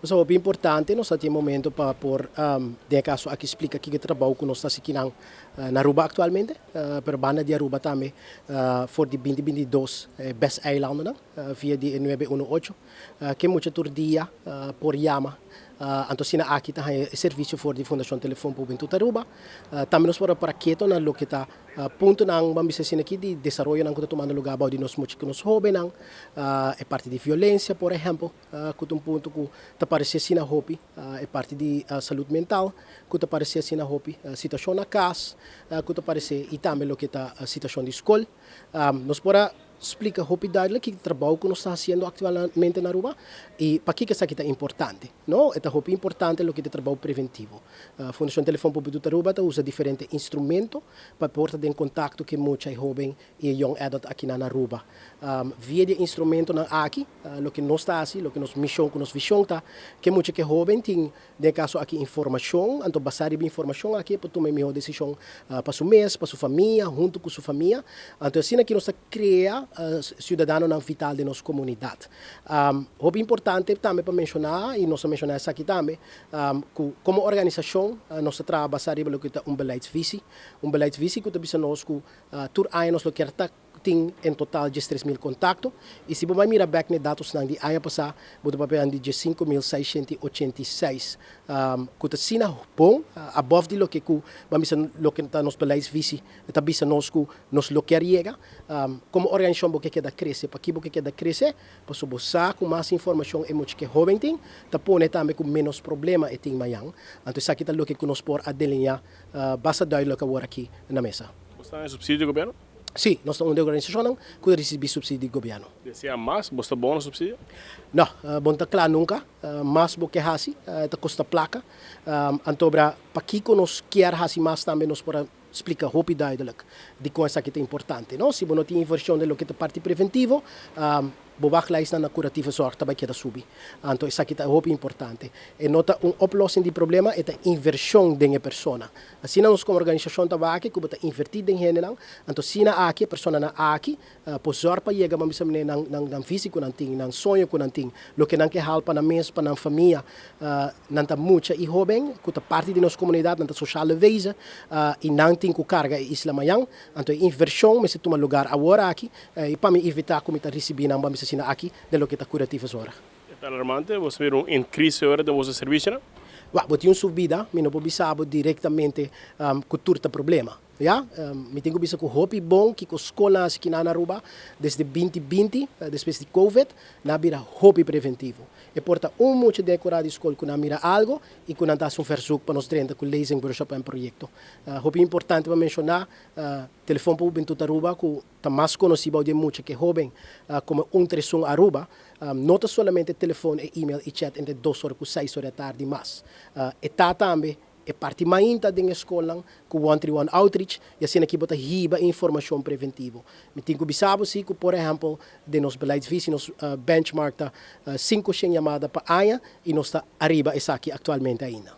So, hopi importante, nos tin momento pa por, den caso aki, splica ki trabou cu nos ta haci na Aruba actualmente, pero banda di Aruba tambe, for di 2022, BES eilanden, via di 918, cu mucha tur dia por yama. Anto asina aki ta e servicio for di Fundacion Telefon pa Hubentud Aruba. Tambe nos por para keto na loke ta puntonan, ban bisa asina aki, di desaroyo nan cu ta tumando luga di nos mucha cu nos hobennan, e parti di violencia, por ehempel, cu un punto cu ta parece asina hopi, e parti di salud mental, cu ta parece asina hopi, situacion na cas, cu ta parece y tambe loke ta situacion di scol. Nos por splica hopi duidelijk e trabou cu nos ta haciendo actualmente na Aruba y pakico esaki ta importante. No, ta hopi importante loke ta trabou preventivo. Fundacion Telefon pa Hubentud Aruba ta usa diferente instrumento pa por ta den contacto cu mucha hoben y young adult aki na Aruba. Via di instrumentonan aki, loke nos ta haci, loke nos mision cu nos vision ta, cu mucha cu hoben tin, den caso aki, informacion, anto basa riba informacion aki pa tuma miho decision pa su mes, pa su famia, hunto cu su famia. Anto asina aki nos ta crea ciudadanonan vital di nos comunidad. Hopi importante tambe pa menciona, y nos a menciona esaki tambe, cu como organisacion nos ta traha basa riba loke ta un beleidsvisie. Un beleidsvisie cu ta bisa nos cu tur aña nos lo kier tin en total 13 mil contacto. Y si bo mira back na datonan di aña pasa, bo ta papia di 5.686, cu ta asina bon, above di loke cu, ban bisa, loke ta nos beleidsvisie, ta bisa nos cu nos lo kier yega. Como organisacion bo kier crece, pakico bo kier crece? Paso bo sa cu mas informacion e mucha cu hoben tin, ta pone tambe cu menos problema e tin mañan. Anto esaki ta loke cu nos por a delinea basta duidelijk awor aki na mesa. Bo ta den subsidio di gobierno? Si, nos ta un organisacion cu ta ricibi subsidio di gobierno. Desea mas? Bo ta bon na subsidio? No, bo no ta cla nunca. Mas bo kier haci, ta costa placa. Anto, pakico nos kier haci mas tambe nos por splica hopi duidelijk di con esaki ta importante. No? Si bo no tin inversion den loke ta parti preventivo, bo wachtlijst na curatieve zorg tambe keda subi. Anto, esaki ta hopi importante. E no ta un oplossing di problema, e ta inversion den persona. Asina nos como organisacion ta wak, cu ta inverti den hendenan, anto asina aki, personanan aki, por zorg pa yega, ban bisa, nan visie cu nan tin, nan soño cu nan tin, loke nan kier haal pa nan mes, pa nan famia, nan ta mucha y hoben, cu ta parti di nos comunidad, nan ta sociale wezen, y nan tin cu carga e isla mañan. Anto inversion mester tuma luga awor aki, y pa mi evita cu mi ta ricibi nan, ban bisa asina aki, di loke ta curatieve zorg. Ta alarmante, bo ta mira un increase awor den e servicio, no? Well, bo tin un subida, mi no por bisa directamente cu tur ta problema. Ja? Mi tin cu bisa cu hopi bon cu scol aki na Aruba desde 2020, despues di Covid, nan a bira hopi preventivo. E por ta un mucha den cura di scol cu nan mira algo y cu nan ta un verzoek pa nos drenta cu lezing, workshop en proyecto. Hopi importante pa menciona, Telefon pa Hubentud Aruba, cu ta mas conoci di mucha cu hoben como 131 Aruba, no ta solamente telefon y e-mail y chat entre 2 or cu 6 or di atardi mas. E ta tambe e parti mainta den scol cu 131 Outreach y asina aki bo ta hiba informacion preventivo. Mi tin cu bisa bo si cu, por ehempel, den nos beleidsvisie, nos benchmark ta 500 yamada pa aña y nos ta ariba esaki actualmente ainda.